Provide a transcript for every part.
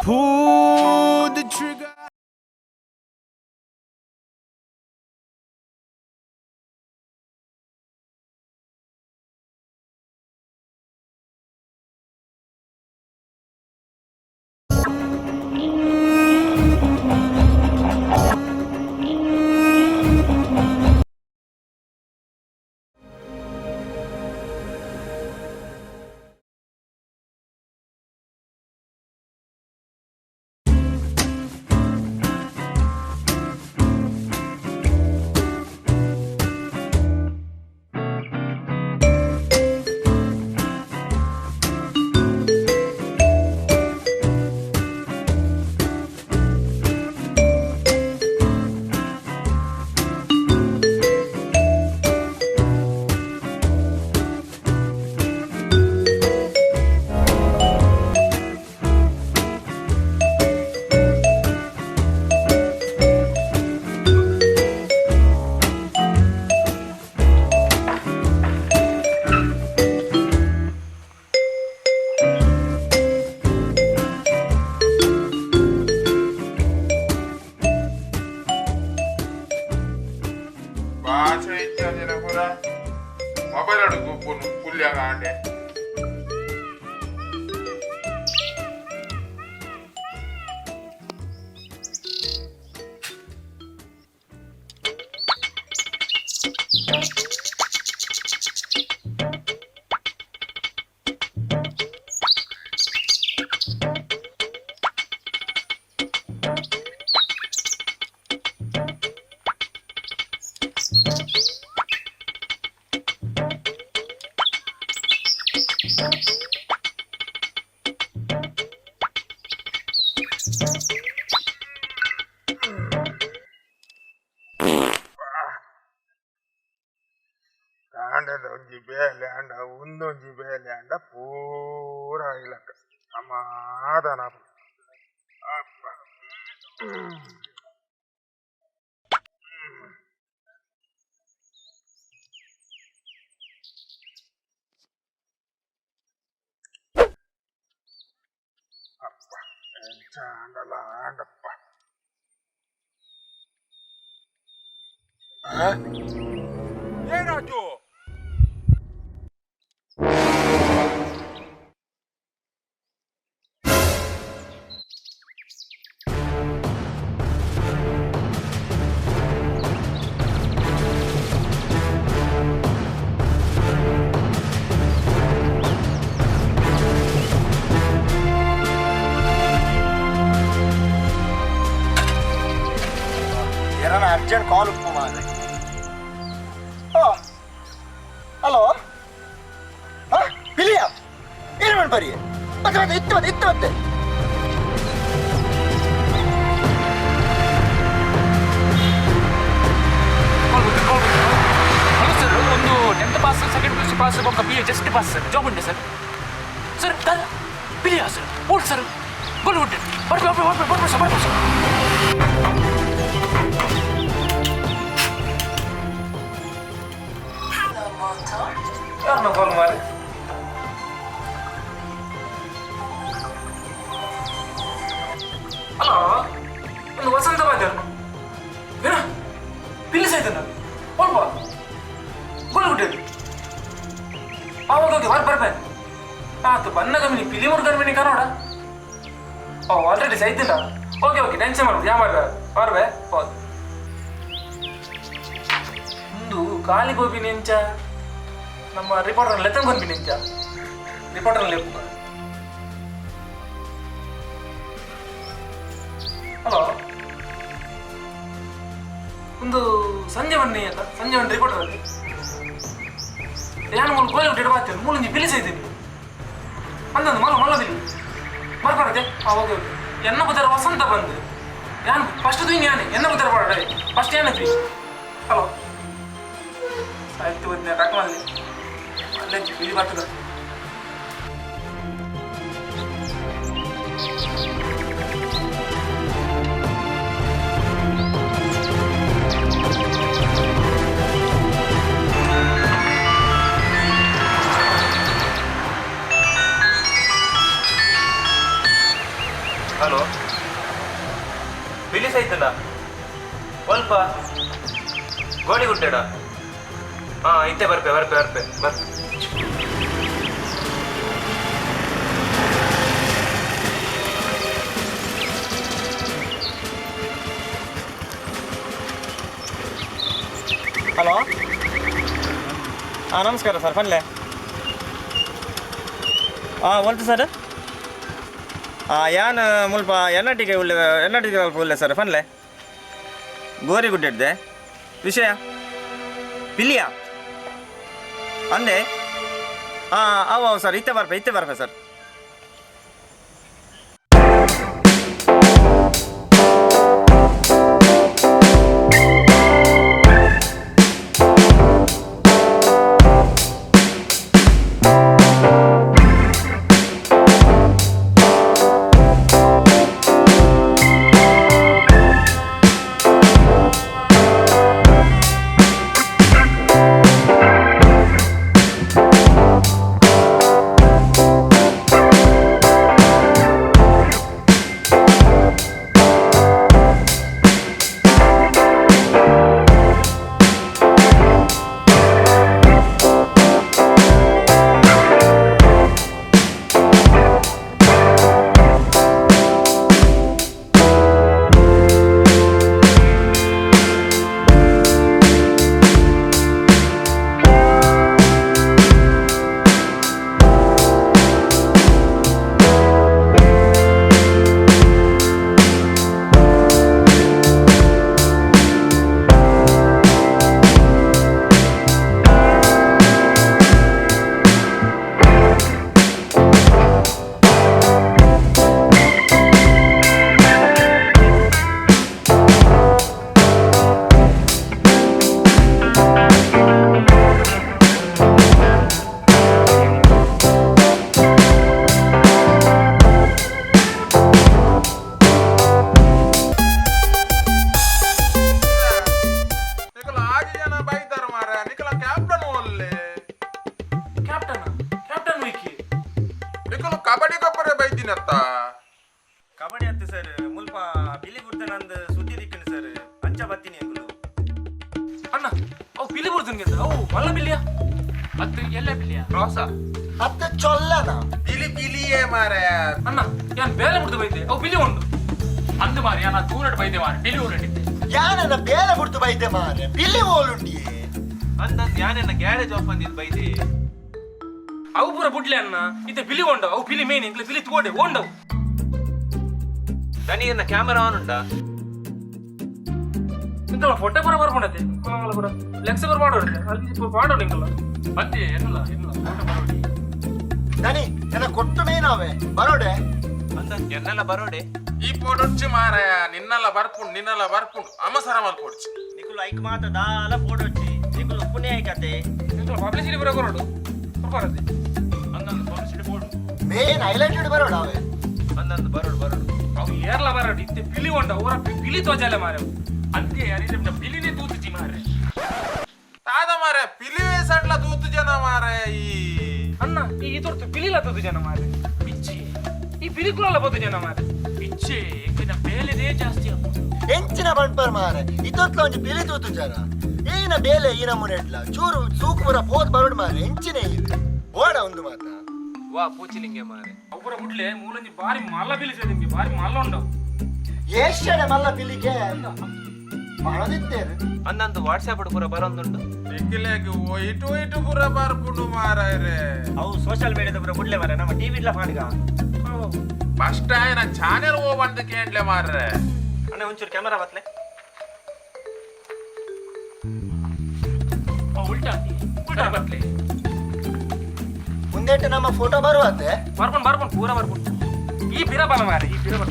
Pull the trigger. ಭಾಷೆ ಇಜ್ಜಂದಿನ ಪೂರ mobile ಅಡುಗು ಪುಲ್ಯ ಕಾಂಡೆ. ಕಾಂಡದ ಒಂಜಿ ಬೇಲೆ ಅಂಡ, ಉಂದೊಂಜಿ ಬೇಲೆ ಅಂಡ, ಪೂರ ಇಲಕ್ಕ ಸಮಾಧಾನ. ಅಪ್ಪ ಅಪ್ಪ, ಎಂಚ ಆಂಡಲ ಆಂಡಪ್ಪ. ಆ? ಏನಾಯ್ತು? ಏನಾನ ಅರ್ಜೆಂಟ್ ಕಾಲ್ ಉಪ್ಪು ಮಾರ್ರೆ. ಹಲೋ, ಹಾಂ, ಪಿಲಿಯ ಏನು ಬರಿ ಮತ್ತೆ ಮತ್ತೆ ಇತ್ತು ಮತ್ತೆ ಇತ್ತು ಮತ್ತೆ. ಹಲೋ ಸರ್, ಒಂದು 10th pass, second P U C pass, ಬೊಕ್ಕ B A just pass sir. Job ಉಂಟೆ ಸರ್. ಸರ್, ದಾದ ಪಿಲಿಯಾ ಸರ್? ಓಲ್ಡ್ ಸರ್, ಗೋಲ್ ಉಂಟೆ. ಬರ್ಬೆ ಬರ್ಬೆ ಬರ್ಬೆ ಬರ್ಬೆ ಸರ್, ಬರ್ಬೆ ಸರ್. ಯಾರನ್ನ ಕಾಲ್ ಮಾಡಿ? ಹಲೋ, ಒಂದು ವಸಂತ ಮಾತಾಡ್ನು. ಏನ ಪಿಲಿಸ್ ಆಯ್ತನ? ಒಲ್ಪ ಗೋಲ್ ಗುಡ್ಡೆ. ಆವಾಗ ಹೋಗಿ ಹೊರ ಬರ್ಬೇಕು ಆತು. ಬನ್ನ ಗಮನಿ ಪಿಲಿ ಮುರ್ ಗರ್ಮಿಣಿ ಕನ್ನಡ. ಓ, ಆಲ್ರೆಡಿ ಸೈತಿಲ್ಲ. ಓಕೆ ಓಕೆ, ಟೆನ್ಷನ್ ಮಾಡ್ಬೋದು. ಯಾ ಮಾಡ್ಬೆ ಬರ್ಬೆ. ಹೌದು, ಒಂದು ಖಾಲಿ ಗೋಬಿ ನೆಂಚ. ನಮ್ಮ ರಿಪೋರ್ಟರ್ ಲೆತ್ತಂಗೊಂದು ನೆಂಚ ರಿಪೋರ್ಟರ್ ಲೆಪ್ಪ. ಹಲೋ, ಒಂದು ಸಂಜೆ ಬನ್ನಿ ಅಂತ. ಸಂಜೆ ಒಂದು ರಿಪೋರ್ಟರ್ ಅಲ್ಲಿ ಯಾನು ಮೂಲು ಗೋಲಿ ಬಿಟ್ಟು ಬಾಗ್ತೇನೆ. ಮೂಲೊಂಜಿ ಬಿಲಿಸ ಇದ್ದೀನಿ ಅಂದೊಂದು ಮಲ್ಲ ಮಲ್ಲ ಬಿಲಿ ಬರ್ಬಾರದೆ. ಹಾಂ, ಓಕೆ ಓಕೆ. ಎನ್ನ ಬುದರ ವಸಂತ ಬಂದು ಯಾನು ಫಸ್ಟ್ ದುಯ್ನಿ ಯಾನೆ ಎನ್ನ ಬುದರ ಬಾಡ ಫಸ್ಟ್ ಏನತ್ರಿ. ಹಲೋ, ಆಯ್ತು, ಬಂದೆ. ಕಟ್ ಮಾಡಲಿ. ಅಲ್ಲೇ ಬಿಳಿ ಬರ್ತದೆ. ಸೈತಂಡ ಒಲ್ಪ ಗೋಡಿಗುಡ್ಡೆಡ. ಹಾಂ, ಇತ್ತೆ ಬರ್ಪೆ ಬರ್ಪೆ ಬರ್ಪೆ ಬರ್ಪೆ. ಹಲೋ, ಹಾಂ ನಮಸ್ಕಾರ ಸರ್, ಪನ್ಲೆ. ಹಾಂ ಒಲ್ತು ಸರ್. ಹಾಂ ಯಾನ್ ಮುಲ್ಪ ಎನ್ ಆರ್ ಟಿಗೆ ಉಳ್ಳೆ, ಎನ್ ಆರ್ ಟಿಗೆ ಅಲ್ಪ ಉಳ್ಳೆ ಸರ್. ಪನ್ಲೆ ಗೋರಿಗುಡ್ಡೆ. ವಿಷಯ ಪಿಲಿಯಾ ಅಂದೆ. ಹಾಂ ಅವು ಅವು ಸರ್, ಇತ್ತೆ ಬರ್ಪೆ ಇತ್ತೆ ಬರ್ಪೆ ಸರ್. ನಿಕಲ ಆಜಿ ಜನ ಬೈತಾರ ಮಾರ, ನಿಕಲ ಕ್ಯಾಪ್ಟನ್ ಒಲ್ಲೆ. Captain captain Vicky. ನಿಕಲು ಕಬಡ್ಡಿ ಕಬ್ಬರೆ ಬೈದಿನತ್ತ. ಕಬಡ್ಡಿ ಅತ್ತು ಸರ್, ಮುಲ್ಪ ಪಿಲಿ ಗುಡ್ಡೆ ನಂದು ಸುದ್ದಿ ದಿಕ್ಕನು ಸರ್, ಅಂಚ ಬತ್ತೀನಿ ಅಂಕುಲು. ಅಣ್ಣ, ಅವು ಪಿಲಿ ಬರ್ತನ್ಗೆ, ಅವು ಮಲ್ಲ ಪಿಲಿಯಾ? ಅತ್ತು ಎಲ್ಲ ಪಿಲಿಯಾ ಕ್ರಾಸಾ? ಅತ್ತ ಚೊಲ್ಲನ. ಪಿಲಿ ಪಿಲಿಯೇ ಮಾರ. ಅಣ್ಣ, ಯಾನ್ ಬೇಲೆ ಬಿಡ್ದು ಬೈದೆ, ಅವು ಪಿಲಿ ಉಂಡು. ಅಂದು ಮಾರಿ ನಾನು ತೂರಡ್ ಬೈದೆ ಮಾರಿ, ಪಿಲಿ ಊರಡಿದ್ದೆ. ಯಾನನ್ನ ಬೇಲೆ ಬಿಡ್ತು ಬೈದೆ ಮಾರೆ, ಪಿಲಿ ಓಲುಂಡಿಯೇ. ಅಂದಂದು ಯಾನೆನ್ನ ಗ್ಯಾರೇಜ್ ಆಫ್ ಅಂದಿದ್ದು ಬೈದೆ. ಅವು ಪೂರ ಬುಡ್ಲೆ ಅಣ್ಣ, ಇತ್ತೆ ಪಿಲಿ ಉಂಡವು, ಅವು ಪಿಲಿ ಮೇನ್ ಇಂಕ್ಲೆ ಪಿಲಿ ತೋಡೆ ಓಂಡವು. ದನಿಯನ್ನ ಕ್ಯಾಮರಾ ಆನ್ ಉಂಟಾ? ಇಂಕಲ್ಲ ಫೋಟೋ ಪೂರ ಬರ್ಕೊಂಡತೆ ಪೂರ ಲೆಕ್ಸ್ ಪೂರ ಮಾಡೋಡು, ಅಲ್ಲಿ ಮಾಡೋಡು ಇಂಕಲ್ಲ ಬಂದೆ ಎನ್ನಲ್ಲ ಎನ್ನಲ್ಲ ಫೋಟೋ ಬರೋಡಿ. ದನಿ ಎನ್ನ ಕೊಟ್ಟು ಮೇನಾವೆ ಬರೋಡೆ. ಅಂದಂದು ಎನ್ನೆಲ್ಲ ಬರೋಡೆ. ಈ ಪೋಡೊಚ್ಚು ಮಾರಾಯ, ನಿನ್ನಲ್ಲ ಬರ್ಪುಂಡು ನಿನ್ನಲ್ಲ ಬರ್ಪುಂಡು, ಅಮಸರ ಮಲ್ಪೊಡ್ಚಿ. ನಿಕುಲು ಐಕ್ ಮಾತ ದಾಲ ಫೋಟೋ ನಿಕುಲು ಉಪ್ಪುನೇ ಐಕತೆ. ಇಂಕಲ್ಲ ಪಬ್ಲಿಸಿಟಿ ಪೂರ ಕೊರೋಡು ಬರತ್ತೆ. ಅಂದಂದು ಪಬ್ಲಿಸಿಟಿ ಬೋರ್ಡು. ಮೇನ್ ಹೈಲೈಟೆಡ್ ಬರೋಡ ಅವೆ. ಅಂದಂದು ಬರೋಡು ಬರೋಡು. ಅವು ಏರ್ಲ ಬರೋಡು, ಇತ್ತೆ ಪಿಲಿ ಉಂಡವು, ಊರ ಪಿಲಿ ತೋಜಾಲೆ ಮಾರೆ. ಅಂತೆ ಯಾರಿದ್ರೆ ಪಿಲಿನೇ ತೂತುಜಿ ಮಾರೆ. ತಾದ ಮಾರ, ಪಿಲಿವೇ ಸಡ್ಲ ತೂತು ಜನ ಮಾರ ಈ. ಅಣ್ಣ, ಈ ಇದೊರ್ತು ಪಿಲಿಲ ತೋದು ಜನ ಮಾರೆ. ಪಿಚ್ಚೆ. ಈ ಪಿಲಿಕುಲಲ್ಲ ಬೋದು ಜನ ಮಾರೆ. ಪಿಚ್ಚೆ, ಎಂಕಿನ ಬೇಲೆದೇ ಜಾಸ್ತಿ ಆಗ್ಬೋದು. ಎಂಚಿನ ಬಂಡ್ಪರ್ ಮಾರೆ, ಇದೊತ್ಲ ಒಂಜಿ ಪಿಲಿ ತೂತು ಜನ ಈನ ಬೇಲೆ ಈನ ಮುನೆಟ್ಲ ಚೂರು ಸೂಕುಮುರ ಪೋದ್ ಬರೋಡ್ ಮಾರೆ, ಎಂಚಿನ ಇದು ಓಡ ಒಂದು ಮಾತ. ವಾ ಪೂಚಿಲಿಂಗೆ ಮಾರೆ. ಅವು ಪೂರ ಬುಡ್ಲೆ, ಮೂಲಂಜಿ ಬಾರಿ ಮಲ್ಲ ಪಿಲಿ ನಿಮ್ಗೆ, ಬಾರಿ ಮಲ್ಲ ಉಂಡವು. ಏಷ್ಯಡೆ ಮಲ್ಲ ಪಿಲಿಗೆ ಮಾಡೋದಿತ್ತೇರು. ಅಂದಂದು ವಾಟ್ಸ್ಆಪ್ ಪೂರ ಬರೋಂದುಂಡು. ನಿಖಿಲೆಗ್ ಒಯ್ಟು ಒಯ್ಟು ಪೂರ ಬರ್ಪುಂಡು ಮಾರಾಯರೆ. ಅವು ಸೋಷಿಯಲ್ ಮೀಡಿಯಾದ ಪೂರ ಬುಡ್ಲೆ ಮಾರೆ, ನಮ್ಮ ಟಿವಿ ಇಡ್ಲ ಪಾಡ್ಗ. ಫಸ್ಟ್ ಆಯ್ನ ಚಾನೆಲ್ ಓ ಬಂದು ಕೇಂಡ್ಲೆ ಮಾರ್ರೆ. ಅಣ್ಣ, ಒಂಚೂರು ಕ್ಯಾಮರಾ ಬತ್ಲೆ. ಉಲ್ಟಾ ಉಲ್ಟಾ ಬತ್ಲೆ. ಮುಂದೆಟ್ಟು ನಮ್ಮ ಫೋಟೋ ಬರುವತ್ತೆ. ಬರ್ಕೊಂಡು ಬರ್ಕೊಂಡು ಪೂರ ಬರ್ಕೊಂಡು ಈ ಪಿರ ಬಲ ಮಾರೆ, ಈ ಪಿರ ಬಲ.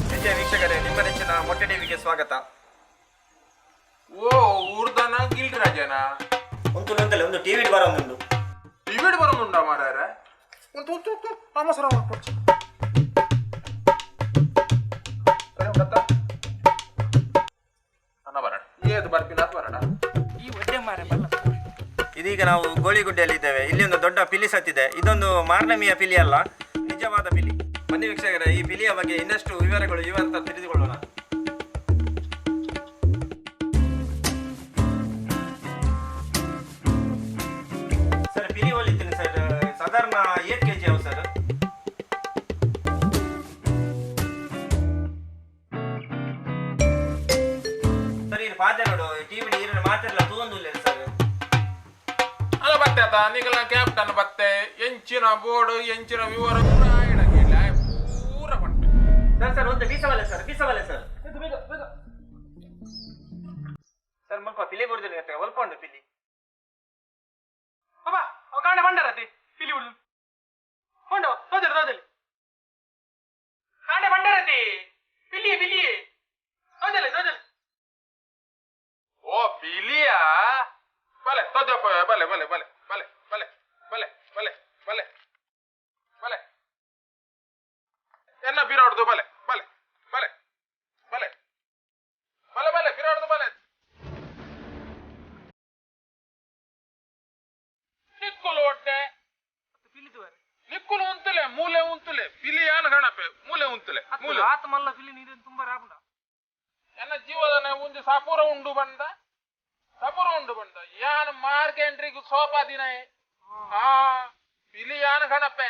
ಪ್ರೀತಿಯ ವೀಕ್ಷಕರೇ, ನಿಮ್ಮ ನೆಚ್ಚಿನ ಮೊಟ್ಟೆ ಟಿವಿಗೆ ಸ್ವಾಗತ. ಓ ಊರ್ದನ ಗಿಲ್ಡ್ ರಾಜನ. ಒಂದು ಒಂದಲ್ಲ ಒಂದು ಟಿವಿ ಬರೋಂದುಂಡು. ಟಿವಿಡ್ ಬರೋದುಂಡ ಮಾರಾಯರೆ, ಒಂದು ತೂ ತೂ ಅಮಸರ ಮಲ್ಪೊಡ್ಚಿ. ಅನ್ನ ಬರಡ ಏದು ಬರ್ಪಿನ ಬರಡ. ಈ ಒಡ್ಡೆ ಮಾರೆ ಬಲ್ಲ. ಇದೀಗ ನಾವು ಗೋಳಿಗುಡ್ಡೆಯಲ್ಲಿ ಇದ್ದೇವೆ. ಇಲ್ಲಿ ಒಂದು ದೊಡ್ಡ ಪಿಲಿ ಸತ್ತಿದೆ. ಇದೊಂದು ಮಾರ್ನಮಿಯ ಪಿಲಿ ಅಲ್ಲ, ನಿಜವಾದ ಪಿಲಿ. ಬನ್ನಿ ವೀಕ್ಷಕರೇ, ಈ ಪಿಲಿಯ ಬಗ್ಗೆ ಇನ್ನಷ್ಟು ವಿವರಗಳು ಇವತ್ತ ತಿಳಿದುಕೊಳ್ಳೋಣ. ಸರ್, ಪಿಲಿ ಹೊಲಿತೀನಿ ಸರ್. ಸಾಧಾರಣ 8 ಕೆಜಿ ಅವು ಸರ್. ಸರ್, ಇದು ಪಾತೆ ನೋಡು, ಟಿವಿ ನೀರಿನ ಮಾತೆಲ್ಲ ತೂಂದಿಲ್ಲ ಸರ್. ಅಲ್ಲ ಬತ್ತೆ ಆತ ನಿಗಲ ಕ್ಯಾಪ್ಟನ್ ಬತ್ತೆ. ಎಂಚಿನ ಬೋರ್ಡ್, ಎಂಚಿನ ವಿವರ ಪೂರ ಇಡಂಗಿಲ್ಲ, ಪೂರ ಪಂಪೆ. ಸರ್ ಸರ್, ಒಂದು ಬೀಸವಲ್ಲ ಸರ್, ಬೀಸವಲ್ಲ ಸರ್. ಬೇಗ ಬೇಗ. ಸರ್, ಮುಲ್ಪ ಪಿಲಿ ಬರುದಿಲ್ಲ, ಒಲ್ಪುಂಡು ಪಿಲಿ. ಅಪ್ಪ, ಅವ ಕಾಂಡೆ ಬಂಡರತಿ ಪಿಲಿ ಉಳ್ಳು ಕೊಂಡು ತೋಜಲಿ ತೋಜಲಿ. ಕಾಂಡೆ ಬಂಡರತಿ ಪಿಲಿ ಪಿಲಿ, ತೋಜಲಿ ತೋಜಲಿ. ಓ ಪಿಲಿಯಾ? ಬಲೆ ತೋಜಪ್ಪ, ಬಲೆ ಬಲೆ ಬಲೆ ಬಲೆ ಬಲೆ ಬಲೆ ಬಲೆ ಬಲೆ ಬಲೆ. ಎನ್ನ ಬಿರಾಡ್ದು? ಬಲೆ ಬಲೆ ಬಲೆ ಬಲೆ ಬಲೆ ಬಲೆ, ಬಿರಾಡ್ದು ಬಲೆ. ನಿಕ್ಕುಲು ಒಟ್ಟೆ. ಪಿಲಿ ತುವರೆ. ನಿಕ್ಕುಲು ಉಂತುಲೆ, ಮೂಲೆ ಉಂತುಲೆ. ಪಿಲಿ ಯಾನ್ ಗಣಪೆ, ಮೂಲೆ ಉಂತುಲೆ, ಮೂಲೆ. ಆತ ಮಲ್ಲ ಪಿಲಿ ನೀರಿನ ತುಂಬ ರಾಪುಂಡ. ಎನ್ನ ಜೀವದನ ಒಂಜಿ ಸಪುರ ಉಂಡು ಬಂದ, ಸಪುರ ಉಂಡು ಬಂದ. ಯಾನ್ ಮಾರ್ಕೆಂಟ್ರಿಗೆ ಸೋಪಾ ದಿನ. ಆ ಪಿಲಿ ಯಾನ್ ಗಣಪೆ.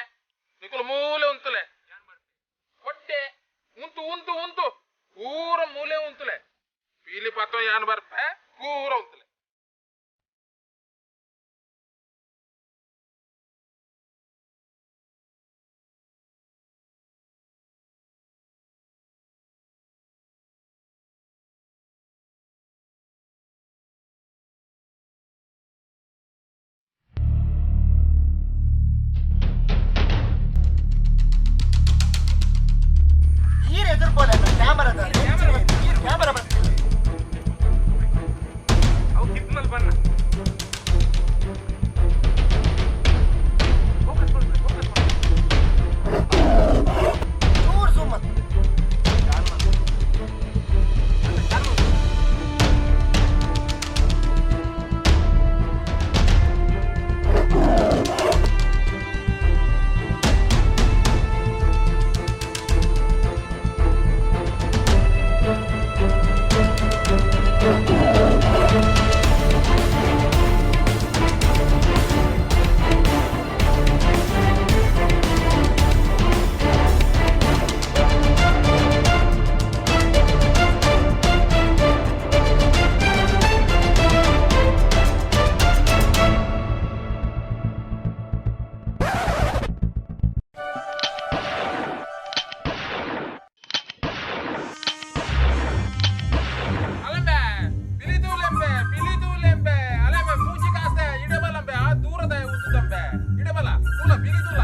ನಿಕ್ಕುಲು ಮೂಲೆ ಉಂತುಲೆ, ಹೊಟ್ಟೆ ಉಂತು ಉಂತು ಉಂತು, ಪೂರ ಮೂಲೆ ಉಂತುಲೆ. ಪಿಲಿ ಪತ್ತೋ ಯಾನ್ ಬರ್ಪೆ, ಪೂರ ಉಂತುಲೆ. ನೀರು ಎದುರ್ಬೋಲ ಕ್ಯಾಮರಾದ ನೀರು, ಕ್ಯಾಮರಾ ಬಂದಿಲ್ಲ. ಅವು ಕಿಪ್ನಲ್ಲಿ ಬಣ್ಣ. ಫೋಕಸ್ ಮಾಡ್ಬೇಕು, ಫೋಕಸ್ ಮಾಡ್ಬೇಕು. ಚೂರು ಸುಮ್ಮನೆ. ಅಲಂಬೆ, ಪಿಲಿ ತೂಲೆಂಬೆ, ಪಿಲಿ ತೂಲೆಂಬೆ. ಅಲಂಬೆ, ಮೂಜಿ ಕಾಸ್ತೆ ಇಡಬಲಂಬೆ. ಆ ದೂರದ ಉತ್ತುದಂಬೆ ಇಡಬಲ ತೂಲ, ಪಿಲಿ ತೂಲ.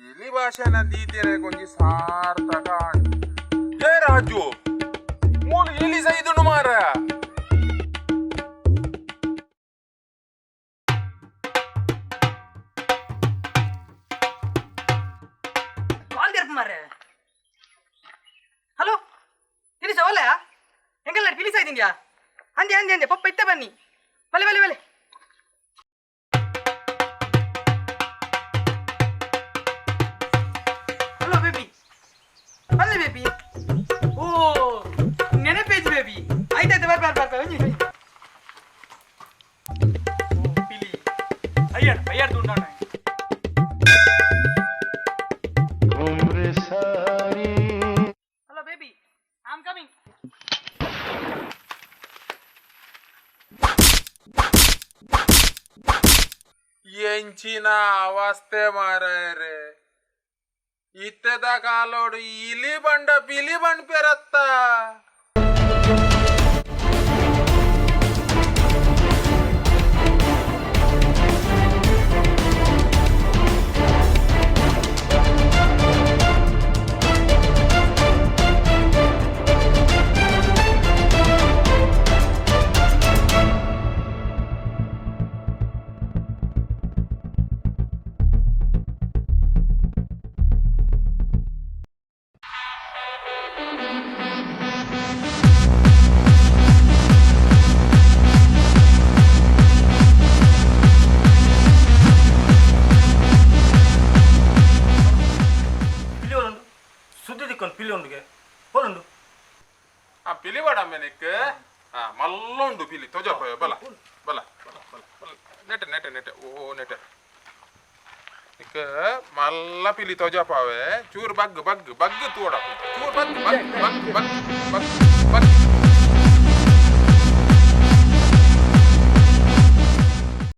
ಪಿಲಿ ಭಾಷೆನ ದೀತೆರೆ ಕೊಂಚಿ ಸಾರ್ಥಕ. ಏ ರಾಜು, ಮೂಲು ಎಲಿ ಸೈದುಂಡು ಮಾರ. ಕಾಲ್ ತೆರ್ಪು ಮಾರ್ರೆ. ಹಲೋ, ತಿನಿಸ ಒಲ್ಲೆಯಾ? ಎಂಕಲ್ಲ ಫಿಲಿಸ್ ಆಯ್ತಿಂದ್ಯಾ? ಅಂದೆ ಅಂದೆ ಅಂದೆ, ಪಪ್ಪ ಇತ್ತ ಬನ್ನಿ. ಬಲೆ ಬಲೆ ಬಲೆ. ಹಲೋ ಬೇಬಿ, ಬಲ್ಲೆ ಬೇಬಿ. ಓ ನೆನಪೇಜ್ ಬೇಬಿ. ಆಯ್ತಾಯ್ತು, ಬರ್ ಬರ್ ಬರ್ ಬರ್, ಒಂಜಿ ಒಂಜಿ. ಓ ಪಿಲಿ ಅಯ್ಯಡ್ ಅಯ್ಯಡ್ ದುಂಡಾಣ. उम्र सा ಎಂಚಿನ ಅವಸ್ಥೆ ಮಾರಾಯರೆ. ಇತ್ತೆದ ಕಾಲೋಡು ಇಲಿ ಬಂಡ ಪಿಲಿ ಬಂಡ್ ಪೆರತ್ತ. ಪಿಲಿ ಉಂಡು, ಸುದ್ದಿ ದಿಕ್ಕೊಂಡು ಪಿಲಿ ಉಂಡುಗೆ ಪೋಲುಂಡು. ಆ ಪಿಲಿ ಬಡಮ್ಮೆ ನಿಕ್. ಆ ಮಲ್ಲುಂಡು ಪಿಲಿ ತೊಜಪ. ಬಲ ಬಲ ಬಲ ಬಲ ಬಲ. ನೆಟೆ ನೆಟೆ ನೆಟೆ. ಓ ನೆಟೆ ನಿಕ್ ಮಲ್ಲ ಪಿಲಿ ತೊಜಪಾವೆ. ಚೂರು ಬಗ್ ಬಗ್ ಬಗ್ ತೂಡ. ಚೂರು ಬಗ್ ಬಗ್ ಬಗ್ ಬಗ್ ಬಗ್ ಬಗ್.